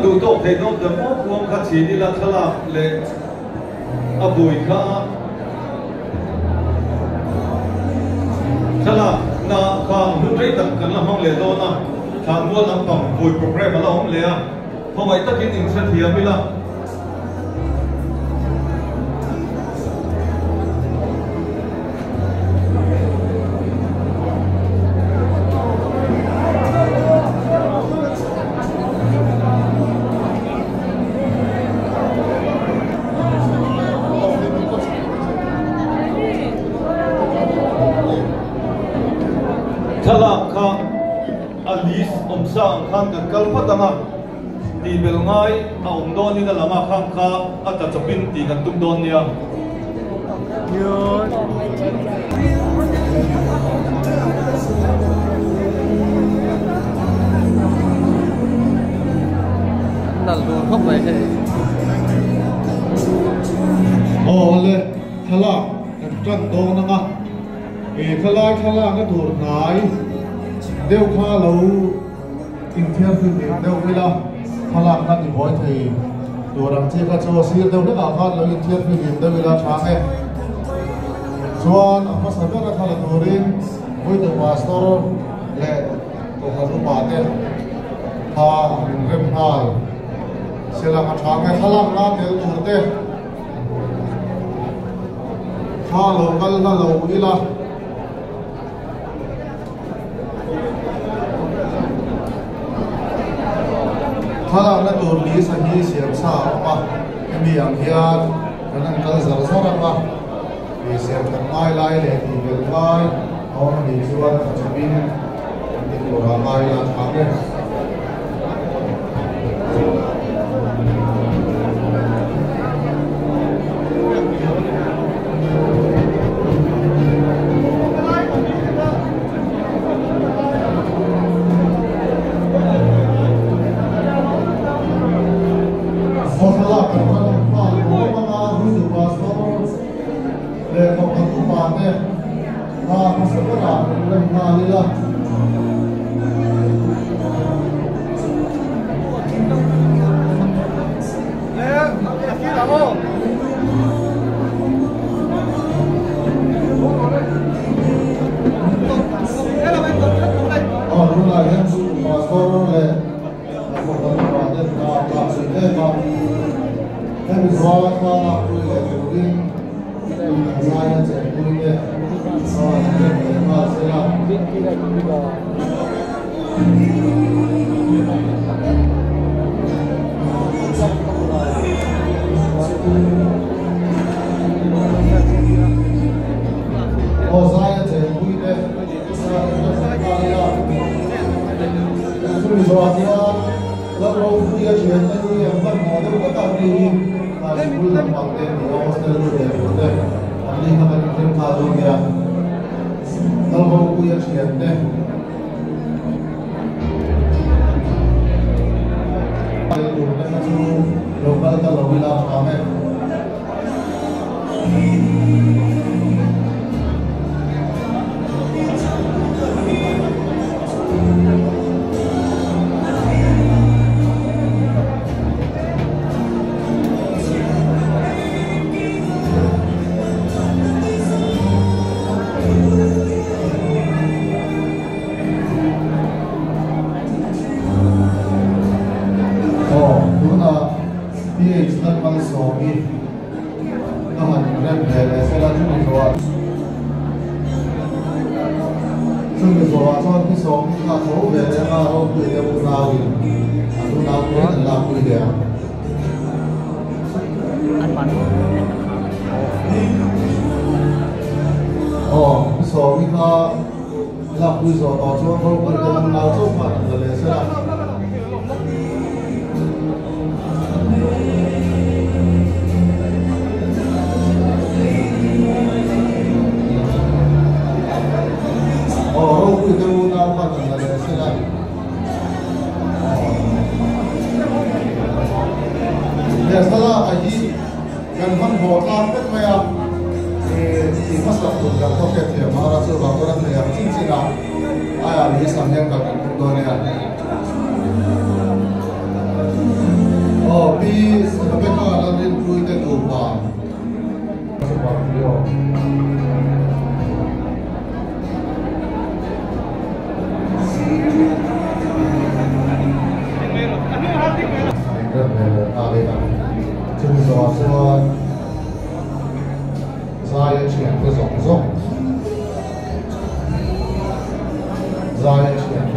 Duh tawk thei dawn ta maw kuang kha chhin ila thlalak leh a bui kha thlalak na kha hun rei tak kan la hmang leh dawn a, thlanmual lampang bui programme a la awm leh a, khawngaih takin inhrethiam ila. Thlalak kha a list awmsa ang khan kan kal phawt ang a. Tih belh ngai a awm dawnin a lang a, khang kha a tla chawpin tih kan tum dawn nia. Aw le, thlalak kan tan dawn ang a, he thlalai thlalakna tur hnai deuh kha lo. Inthiarfim dim deuh ila thlalak na ti buai thei tur ang chi kha chu sir deuh hlekah khan lo inthiarfim dim deuh ila tha nge. Chuan a hmasa ber a thla la turin Vuitu Pastor leh Kohhran upa te kha an inrem nghal selang a tha nge thlalak na tel tur te kha lo kal hla lo ila. Thlalakna tur list a hi siam sa a awm a, hemi ang hian kan han kal zar zar ang a, ih siam that ngai lai leh tih belh ngai a awm a nih chuan a chawpin an ti tur ah ngai ila tha ber. Aw, tunah PH Lalmalsawmi ka han rem ve leh sela chumi zawhah chumi zawhah chuan Pi Sawmi kha tho ve leh anga ropui deuh unauin an unau pui an lakpui leh ang. Aw, Pi Sawmi kha Lakpui zawh tawh chuan ropui te an nau chauh khan an la leh sela. Aw, ropui te unau khan an la leh sela. He thlalak a hi kan hmanhmawh tlang vek mai a, tih hmasak tur kan khaw hriat thiam a, chuvang chuan a thei ang chin chin a, aia list ang hian kal kan tum dawn e a. Aw Pi Rebecca Lalrinpuii te nupa. Chumi zawhah chuan Zaia thiante zawng zawng Zaia thiante.